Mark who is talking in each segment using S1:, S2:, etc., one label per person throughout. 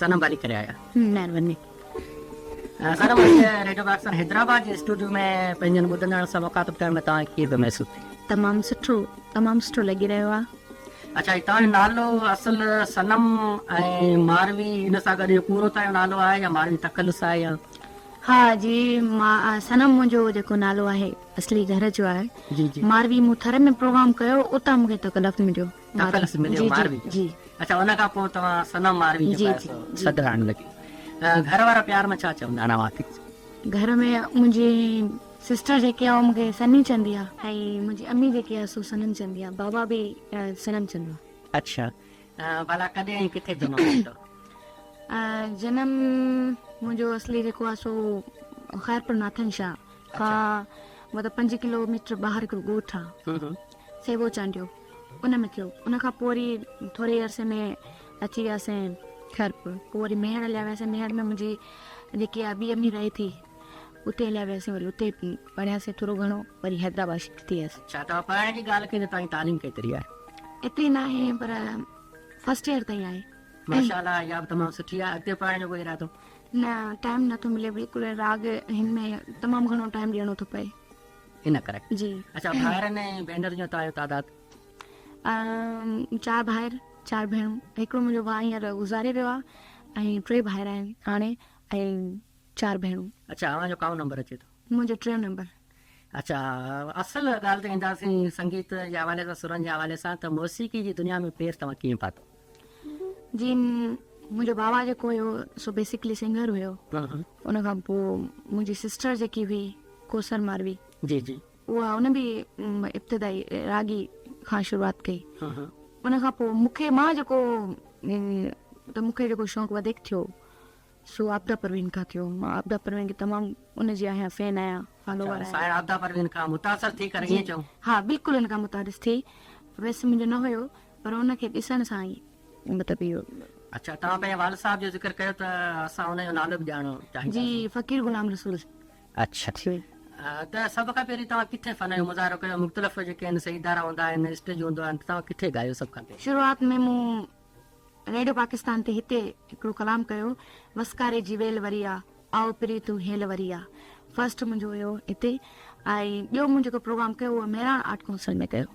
S1: صنم ڀلي ڪري آيا.
S2: مهرباني.
S1: صنم اڄ ريڊيو پاڪستان حيدرآباد جي اسٽوڊيو ۾ پنهنجن ٻڌندڙن سان مخاطب ٿيڻ ۾ توهان کي ڪيئن پيو محسوس ٿئي؟
S2: تمام سٺو تمام سٺو لڳي رهيو آهي.
S1: اڇا هي توهان جو نالو اصل صنم ۽ ماروي ان سان گڏ اهو پورو توهان جو نالو آهي يا ماروي تخلص آهي يا؟
S2: ها جي صنم منهنجو جيڪو نالو آهي اصلي گهر جو آهي
S1: جي جي
S2: ماروي مون ٿر ۾ پروگرام ڪيو اتان مون کي تڪلف مليو.
S1: تخلص مليو ماروي جو.
S2: جي
S1: اڇا ان کان پوء توهان صنم ماروي
S2: جي
S1: جيڪو آهي
S2: جي
S1: سو
S2: جي
S1: سڏرائڻ لڳي. گهر وارا پيار ۾ ڇا چوندا آهن اوهان کي؟
S2: گهر ۾ منهنجي سسٽر جيڪي آهي اها مون کي سني چوندي آهي ۽ منهنجي امي جيڪي آهي سو صنم چوندي آهي بابا به صنم چوندو آهي.
S1: اڇا ڀلا ڪڏهن ۽ ڪٿي جنم ورتو؟
S2: جنم منهنجو اصلي جيڪو آهي سو خيرپور ناٿن شاهه کان مطلب 5 ڪلو ميٽر ٻاهر هڪڙو ڳوٺ آهي سيوو چانڊيو ان ۾ ٿيو. ان کان پوء وري ٿوري عرصي ۾ اچي وياسين خيرپور. پوء وري ميهڙ هليا وياسين. ميهڙ ۾ منهنجي جيڪي آ ٻي امي رهي ٿي اتي هليا وياسين. وري اتي پڙهياسين ٿورو گهڻو وري حيدرآباد شفٽ ٿي وياسين.
S1: اڇا توهان پڙهڻ جي ڳالهه ڪئي ته توهان جي تعليم ڪيتري آهي؟
S2: ايتري ناهي پر فرسٽ ايئر تائين آهي.
S1: ماشاء الله اها به تمام سٺي آهي. اڳتي پڙهڻ جو ڪو ارادو؟
S2: نه ٽائيم نٿو ملي بلڪل راڳ هن ۾ تمام گهڻو ٽائيم ڏيڻو ٿو پئي.
S1: ان ڪري.
S2: جي.
S1: اڇا ڀائرن ۽ ڀينرن جو توهان جو تعداد؟
S2: چار ڀائر چار ڀيڻون هڪڙو منهنجو ڀاء هينئر گذاري ويو آهي ۽ ٽي ڀائر آهن هاڻي ۽ چار ڀيڻون.
S1: اڇا اوهان جو ڪائون نمبر اچي ٿو؟
S2: منهنجو ٽيون نمبر.
S1: اڇا اصل ڳالهه تي اينداسين سنگيت جي حوالي سان سرن جي حوالي سان ته موسيقي جي دنيا ۾ پير توهان ڪيئن پاتو؟
S2: جي منهنجو بابا جيڪو هيو سو بيسڪلي سنگر هيو ان کان پوء منهنجي سسٽر جيڪي هئي ڪوثر ماروي
S1: جي جي
S2: اها ان به ابتدائي راڳي کان شروعات ڪئي ان کان پوء مون کي مان جيڪو ته مون کي جيڪو شوق وڌيڪ ٿيو سو عابده پروين کان ٿيو مان عابده پروين کي تمام ان جي آهيان فين آهيان فالوور آهيان.
S1: سائڻ عابده پروين کان متاثر ٿي ڪري ائين چئون.
S2: ها بلڪل ان کان متاثر ٿي ويس منهنجو نه هيو پر ان کي ڏسڻ سان ئي مطلب اهو.
S1: اڇا توهان پنهنجي والد صاحب جو ذڪر ڪيو ته اسان ان جو نالو به ڄاڻڻ چاهينداسين.
S2: جي فقير غلام رسول.
S1: اڇا ته سڀ کان پهرين توهان ڪٿي فن جو مظاهرو ڪيو مختلف جيڪي آهن سي ادارا هوندا آهن اسٽيج هوندو آهن ته توهان ڪٿي ڳايو سڀ کان پهرين.
S2: شروعات ۾ مون ريڊيو پاڪستان تي هتي هڪڙو ڪلام ڪيو وسڪاري جي ويل وري آ آئو پرين تون هيل وري آ فرسٽ منهنجو هيو هتي ۽ ٻيو مون جيڪو پروگرام ڪيو اهو مهراڻ آرٽ ڪائونسل ۾ ڪيو.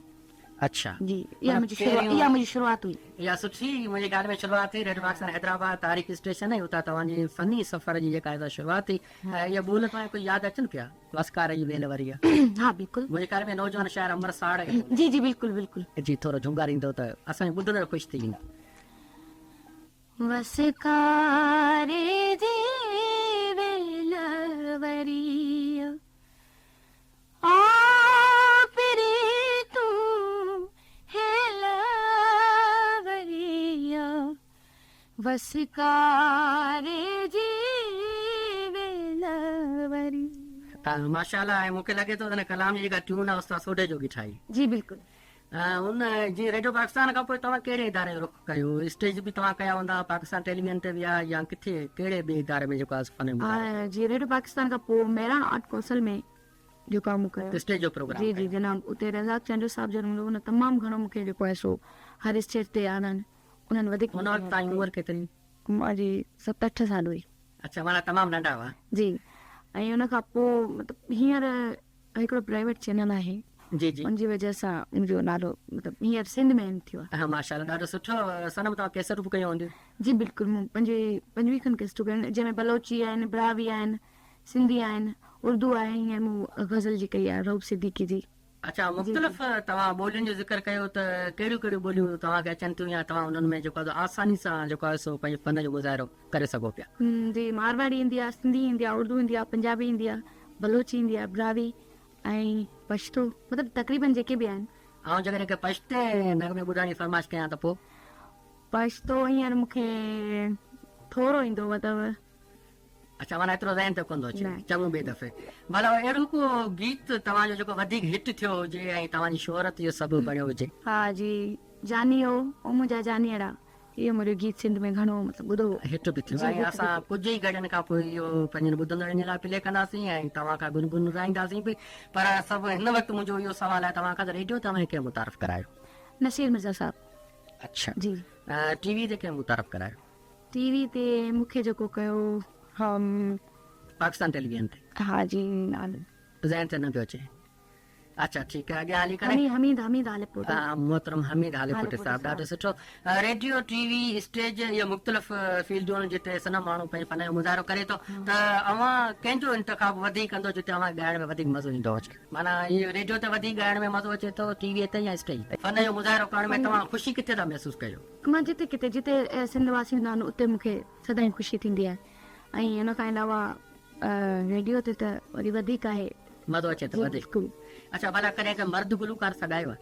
S1: اڇا
S2: جي اها منهنجي شروعات اها منهنجي شروعات هئي.
S1: اها سٺي منهنجي خيال ۾ شروعات ٿي ريڊيو پاڪستان حيدرآباد تاريخ اسٽيشن ۽ اتان توهان جي فني سفر جي جيڪا آهي سا شروعات ٿي ۽ اهي ٻول توهان کي ڪجهه ياد اچن پيا وسڪاري جي ويل وري آ.
S2: ها بلڪل.
S1: منهنجي خيال ۾ نوجوان شاعر امر ساڙ جو ٻول.
S2: جي جي بلڪل بلڪل.
S1: جي ٿورو جهونگاريندو ته اسان جا ٻڌندڙ خوش ٿي ويندا.
S2: وسڪاري جي ويل وري آ. آ پرين تون هيل وري آ. وسڪاري جي ويل وري.
S1: ماشاء الله ۽ مونکي لڳي ٿو ته هن ڪلام جي جيڪا ٽيون آهي استاد سوڍي جوڳي ٺاهي.
S2: جي بلڪل.
S1: ان جي ريڊيو پاڪستان کان پوء توهان ڪهڙي اداري جو رخ ڪيو اسٽيج به توهان ڪيا هوندا پاڪستان ٽيليويزن تي به يا ڪٿي ڪهڙي ٻئي اداري ۾ جيڪو آهي فن جو مظاهرو ڪيو.
S2: جي ريڊيو پاڪستان کان پوء مهراڻ آرٽ ڪونسل ۾ جيڪو آهي مون ڪيو.
S1: اسٽيج جو پروگرام
S2: جي جي جناب اتي رزاق چانڊيو صاحب جن هوندو ان تمام گهڻو مونکي جيڪو آهي سو هر اسٽيج تي آڻن انهن وڌيڪ
S1: ان وقت تائين عمر ڪيتري؟
S2: منهنجي ست اٺ سال هئي.
S1: اڇا معنيٰ تمام ننڍا هئا.
S2: جي ۽ ان کان پوء مطلب هينئر هڪڙو پرائيويٽ چينل آهي
S1: جي جي
S2: ان جي وجه سان منهنجو نالو مطلب هينئر سنڌ ۾ اهم ٿيو آهي.
S1: ها ماشاء الله ڏاڍو سٺو صنم توهان ڪيسٽون به ڪيون هونديون.
S2: جي بلڪل مون 25 کن ڪيسٽون ڪيون آهن جنهن ۾ بلوچي آهن براهوي آهن سنڌي آهن اردو آهي هينئر مون غزل جي ڪئي آهي رئوف صديقي جي.
S1: اڇا مختلف توهان ٻولين جو ذڪر ڪيو ته ڪهڙيون ڪهڙيون ٻوليون توهان کي اچن ٿيون يا توهان انهن ۾ جيڪو آهي سو آساني سان جيڪو آهي سو پنهنجي فن جو مظاهرو ڪري سگهو پيا.
S2: جي مارواڙي ايندي آهي سنڌي ايندي آهي اردو ايندي آهي پنجابي ايندي آهي بلوچي ايندي آهي براهوي ۽ پشتو مطلب تقريبن جيڪي به آهن.
S1: آئون جيڪڏهن ڪنهن پشتي نغمي ٻڌائڻ جي فرمائش ڪيان ته پوء؟
S2: پشتو هينئر مون کي ٿورو ايندو مطلب.
S1: اڇا معنيٰ ايترو ذهن تي ڪونه ٿو اچي. چڱو ٻئي دفعي. ڀلا اهڙو ڪو گيت توهان جو جيڪو وڌيڪ هٽ ٿيو هجي ۽ توهان جي شهرت جو سبب بڻيو هجي؟
S2: ها جي جاني او او منهنجا جانيئڙا اهو منهنجو گيت سنڌ ۾ گهڻو مطلب ٻڌو هو.
S1: هٽ به ٿيو ۽ اسان ڪجهه ئي گهڙين کان پوء اهو پنهنجن ٻڌندڙن جي لاء پلي ڪنداسين ۽ توهان کان گنگنرائينداسين به پر سڀ هن وقت منهنجو اهو سوال آهي توهان کان ته ريڊيو توهان کي ڪنهن متعارف ڪرايو؟
S2: نصير مرزا صاحب.
S1: اڇا
S2: جي.
S1: ٽي وي تي ڪنهن متعارف ڪرايو؟
S2: ٽي وي تي مون کي جيڪو ڪيو
S1: پاڪستان ٽيليويزن تي.
S2: ها جي نالو.
S1: ذهن تي نه پيو اچي. اڇا ٺيڪ آهي اڳيان هلي ڪري.
S2: حميد حميد هاليپوٽي.
S1: محترم حميد هاليپوٽي صاحب ڏاڍو سٺو. ريڊيو ٽي وي اسٽيج اهي مختلف فيلڊون آهن جتي سنه ماڻهو پنهنجي فن جو مظاهرو ڪري ٿو ته اوهان ڪنهن جو انتخاب وڌيڪ ڪندو جتي اوهان کي ڳائڻ ۾ وڌيڪ مزو ايندو هجي معنيٰ ريڊيو تي وڌيڪ ڳائڻ ۾ مزو اچي ٿو ٽي وي تي يا اسٽيج تي فن جو مظاهرو ڪرڻ ۾ توهان خوشي ڪٿي ٿا محسوس ڪيو؟
S2: مان جتي ڪٿي جتي سنڌ واسي هوندا آهن اتي مون کي سدائين خوشي ٿيندي آهي ۽ ان کان علاوه ريڊيو تي ته وري وڌيڪ آهي.
S1: مزو اچي ٿو وڌيڪ. اڇا ڀلا ڪڏهن ڪنهن مرد گلوڪار سان ڳايو آهي؟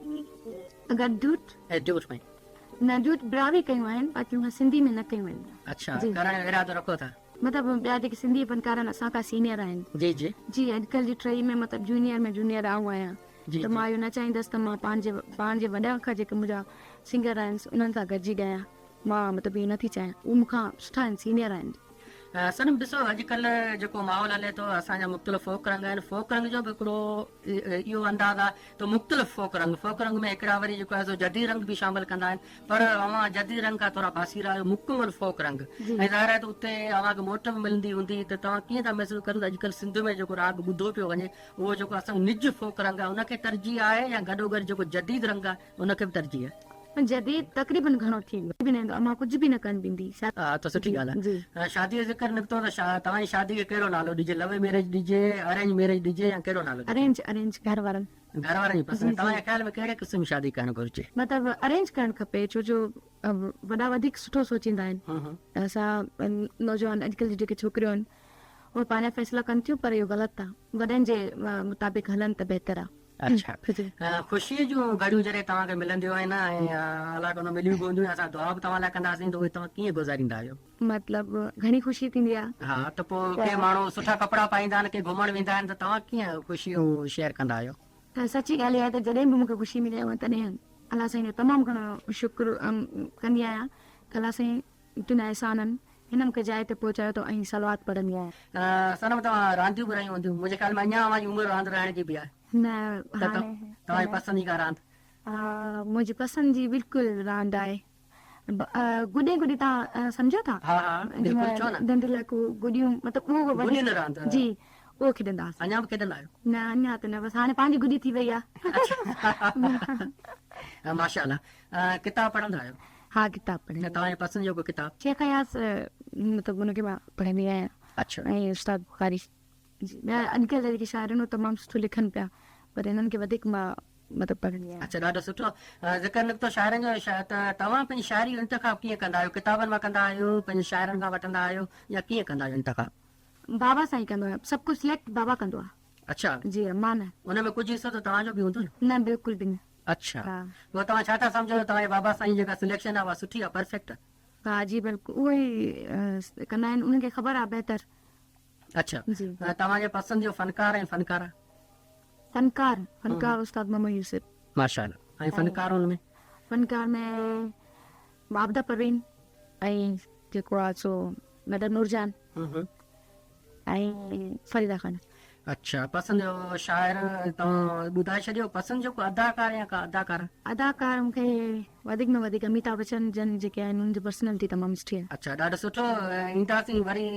S2: اگر ڊيوٽ.
S1: ڊيوٽ ۾.
S2: نه ڊيوٽ براهوي ڪيون آهن باقي هونئن سنڌي ۾ نه ڪيون آهن.
S1: اڇا ڪرڻ جو ارادو رکو ٿا.
S2: مطلب ٻيا جيڪي سنڌي فنڪار آهن اسان کان سينيئر آهن.
S1: جي جي.
S2: جي اڄڪلهه جي ٽهي ۾ مطلب جونيئر ۾ جونيئر آئون آهيان ته مان اهو نه چاهيندس ته مان پنهنجي پاڻ جي وڏن کان جيڪي منهنجا سنگر آهن انهن سان گڏجي ڳايان مان مطلب اهو نه ٿي چاهيان اهي مون کان سٺا آهن سينيئر آهن.
S1: صنم ڏسو اڄ ڪلهه جيڪو ماحول هلي ٿو اسان جا مختلف فوڪ رنگ آهن فوڪ رنگ جو به هڪڙو اهو انداز آهي ته مختلف فوڪ رنگ فوڪ رنگ ۾ هڪڙا وري جيڪو آهي سو جديد رنگ به شامل ڪندا آهن پر اوهان جديد رنگ کان ٿورا پاسيرا آهيو مڪمل فوڪ رنگ ۽ ظاهر آهي ته اتي اوهان کي موٽ به ملندي هوندي ته توهان ڪيئن ٿا محسوس ڪريو ته اڄ ڪلهه سنڌ ۾ جيڪو راڳ ٻڌو پيو وڃي اهو جيڪو اسان جو نج فوڪ رنگ آهي ان کي ترجيح آهي يا گڏوگڏ جيڪو جديد رنگ آهي ان کي به ترجيح آهي.
S2: جديد تقريبن گهڻو ٿي ويو به نه ايندو مان ڪجهه به نه ڪرڻ ڏيندي.
S1: ها ته سٺي ڳالهه
S2: جي.
S1: آهي. شادي جو ذڪر نڪتو ته توهان جي شادي کي ڪهڙو نالو ڏجي لو ميريج ڏجي ارينج ميريج ڏجي يا ڪهڙو نالو ڏجي؟
S2: ارينج ارينج گهر وارن.
S1: گهر وارن جي پسند.
S2: جي جي.
S1: توهان جي خيال ۾ ڪهڙي قسم جي شادي ڪرڻ گهرجي؟
S2: مطلب ارينج ڪرڻ کپي ڇو جو وڏا وڌيڪ سٺو سوچيندا آهن. اسان نوجوان اڄڪلهه جون جيڪي ڇوڪريون آهن اهي پنهنجا فيصلا ڪن ٿيون پر اهو غلط آهي وڏن جي مطابق هلن ته بهتر آهي.
S1: اڇا خوشيء جون گهڙيون جڏهن توهان کي ملنديون آهن ۽ الله ڪندو مليون به هونديون اسان دعا به توهان لاء ڪنداسين ته اهي توهان ڪيئن گذاريندا آهيو؟
S2: مطلب گهڻي خوشي ٿيندي آهي.
S1: ها ته پوء ڪي ماڻهو سٺا ڪپڙا پائيندا آهن ڪي گهمڻ ويندا آهن ته توهان ڪيئن خوشيون شيئر ڪندا آهيو؟
S2: سچي ڳالهه اها آهي ته جڏهن به مون کي خوشي ملي آهي تڏهن الله سائين جو تمام گهڻو شڪر ڪندي آهيان ته الله سائين تنهنجا احسان آهن هن مون کي جاء تي پهچايو اٿو ۽ صلوات پڙهندي آهيان.
S1: صنم توهان رانديون به رهيون هونديون منهنجي خيال ۾ اڃا اوهان جي عمر راند رهڻ جي به آهي.
S2: نه هاڻي
S1: توهان جي پسند جي ڪا راند؟
S2: منهنجي پسند جي بلڪل راند آهي گڏي گڏي توهان سمجهو ٿا؟
S1: ها ها بلڪل ڇو نه.
S2: ڍنڍ لاء ڪو گڏيون مطلب اهو
S1: گڏين راند
S2: جي اهو کيڏندا هئاسين.
S1: اڃا به کيڏندا آهيو؟
S2: نه اڃا ته نه بس هاڻي پنهنجي گڏي ٿي وئي آهي.
S1: ماشاء الله ڪتاب پڙهندا آهيو؟
S2: ها ڪتاب پڙهندي
S1: آهيان. توهان جي پسند جو ڪو ڪتاب؟
S2: شيخ اياز مطلب ان کي مان پڙهندي آهيان.
S1: اڇا.
S2: ۽ استاد بخاري جي ٻيا اڄڪلهه جا جيڪي شاعر آهن اهي تمام سٺو لکن پيا پر انهن کي وڌيڪ مان مطلب پڙهندي آهيان.
S1: اڇا ڏاڍو سٺو ذڪر نڪتو شاعرن جو ته توهان پنهنجي شاعري جو انتخاب ڪيئن ڪندا آهيو ڪتابن مان ڪندا آهيو پنهنجي شاعرن کان وٺندا آهيو يا ڪيئن ڪندا آهيو انتخاب؟
S2: بابا سائين ڪندو آهي سڀ ڪجهه سليڪٽ بابا ڪندو آهي.
S1: اڇا.
S2: جي مان نه.
S1: ان ۾ ڪجهه حصو ته توهان جو به هوندو نه؟
S2: نه بلڪل به نه.
S1: اڇا پوء توهان ڇا ٿا سمجهو ته توهان جي بابا سائين جي جيڪا سليڪشن آهي اها سٺي آهي پرفيڪٽ آهي؟
S2: ها جي بلڪل اهي ئي ڪندا آهن انهن کي خبر آهي بهتر.
S1: اڇا توهان جي پسند جو فنڪار ۽ فنڪاره؟
S2: فنڪار فنڪار استاد محمد يوسف.
S1: ماشاء الله ۽ فنڪار ان ۾؟
S2: فنڪار ۾ عابده پروين ۽ جيڪو آهي سو ميڊم نورجهان ۽ فريده خان.
S1: اڇا پسند جو شاعر توهان ٻڌائي ڇڏيو پسند جو ڪو اداڪار يا ڪا اداڪاره؟
S2: اداڪار مون کي وڌيڪ ۾ وڌيڪ اميتاڀ بچن جن جيڪي آهن انهن جي پرسنالٽي تمام سٺي آهي.
S1: اڇا ڏاڍو سٺو اينداسين وري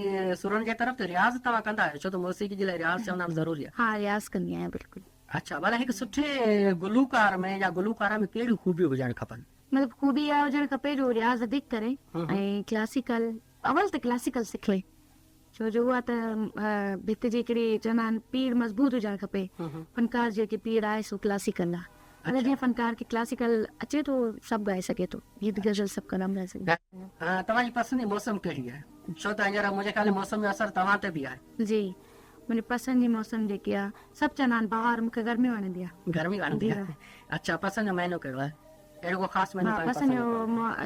S1: سرن جي طرف ته رياض توهان ڪندا آهيو ڇو ته موسيقي جي لاء رياض چوندا آهن ضروري آهي.
S2: ها رياض ڪندي آهيان بلڪل.
S1: اڇا ڀلا هڪ سٺي گلوڪار ۾ يا گلوڪاره ۾ ڪهڙيون خوبيون هجڻ کپن؟
S2: مطلب خوبي اها هجڻ کپي جو رياض وڌيڪ ڪري ۽ ڪلاسيڪل اول ته ڪلاسيڪل سکي ڇو جو اها ته ڀت جي هڪڙي چوندا آهن پيڙ مضبوط هجڻ کپي فنڪار جي جيڪي پيڙ آهي سو ڪلاسيڪل آهي اگر جنهن فنڪار کي ڪلاسيڪل اچي ٿو سڀ ڳائي سگهي ٿو گيت غزل سڀ ڪلام ڳائي سگهي ٿو.
S1: توهان جي پسند جي موسم ڪهڙي آهي؟ ڇو ته هينئر منهنجي خيال ۾ موسم جو اثر توهان تي به آهي.
S2: جي منهنجي پسند جي موسم جيڪي آهي سڀ چوندا آهن بهار مون کي گرمي وڻندي آهي.
S1: گرمي وڻندي آهي اڇا پسند جو مهينو ڪهڙو آهي؟ اهڙو ڪو خاص مهينو توهان کي
S2: پسند جو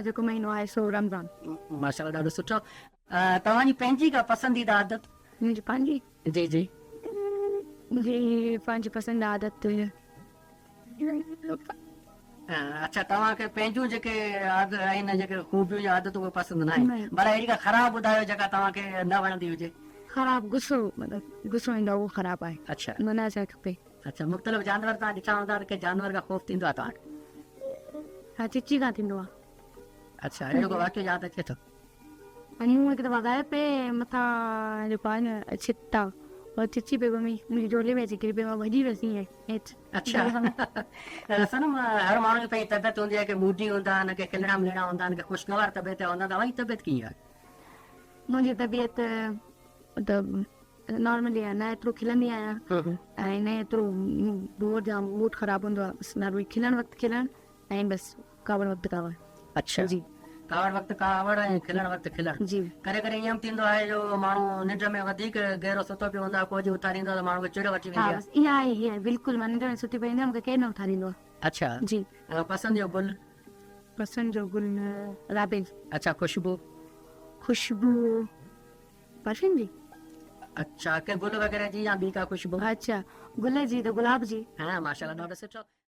S2: جيڪو مهينو آهي سو رمضان.
S1: ماشاءالله ڏاڍو سٺو. توهان جي پنهنجي ڪا پسنديده عادت؟
S2: منهنجي پنهنجي؟
S1: جي جي.
S2: منهنجي پنهنجي پسنديده عادت.
S1: اڇا توهان کي پنهنجون جيڪي عادت آهن جيڪي خوبيون يا عادتون اهي پسند نه آهن. ڀلا اهڙي ڪا خراب ٻڌايو جيڪا توهان کي نه وڻندي هجي.
S2: خراب غصو مطلب غصو ايندو آهي اهو خراب آهي.
S1: اڇا.
S2: نه اچڻ کپي.
S1: اڇا مختلف جانور توهان ڏٺا هوندا ته ڪنهن جانور کان خوف ٿيندو آهي توهان کي؟
S2: ها چچي کان ٿيندو آهي.
S1: اڇا اهڙو ڪو واقعو ياد اچي ٿو؟
S2: ۽ مون هڪ دفعا ڳائي پئي ۽ مٿان جيڪو آهي نه ڇت آ اها چچي پئي ممي منهنجي جهولي ۾ اچي ڪري پئي مان ڀڄي ويس ائين هيٺ.
S1: اڇا صنم هر ماڻهو جي پنهنجي طبيعت هوندي آهي ڪي موڊي هوندا آهن ڪي کلڻا ملڻا هوندا آهن ڪي خوشگوار طبيعت جا هوندا آهن اوهان جي طبيعت ڪيئن آهي؟
S2: منهنجي طبيعت مطلب نارملي آهي نه ايترو کلندي آهيان ۽ نه ايترو بور يا موڊ خراب هوندو آهي بس نارملي کلڻ وقت کلڻ ۽ بس ڪاوڙ وقت ڪاوڙ.
S1: اڇا
S2: جي.
S1: ڪاوڙ وقت ڪاوڙ ۽ کلڻ وقت کلڻ.
S2: جي.
S1: ڪڏهن ڪڏهن ائين به ٿيندو آهي جو ماڻهو ننڊ ۾ وڌيڪ گهرو ستو پيو هوندو آهي ڪو اچي اٿاريندو آهي ته ماڻهو کي چڙ وٺي
S2: ها
S1: ويندي آهي.
S2: بس اها آهي اها آهي بلڪل مان ننڊ ۾ ستي پئي هوندي آهيان مون کي ڪير نه اٿاريندو آهي.
S1: اڇا.
S2: جي.
S1: پسند جو گل؟
S2: پسند جو گل رابيل.
S1: اڇا خوشبو؟
S2: خوشبو پرفيوم جي.
S1: اڇا ڪنهن گل وغيره جي يا ٻي ڪا خوشبو؟
S2: اڇا گل جي ته گلاب جي.
S1: ها ماشاءالله ڏاڍو سٺو.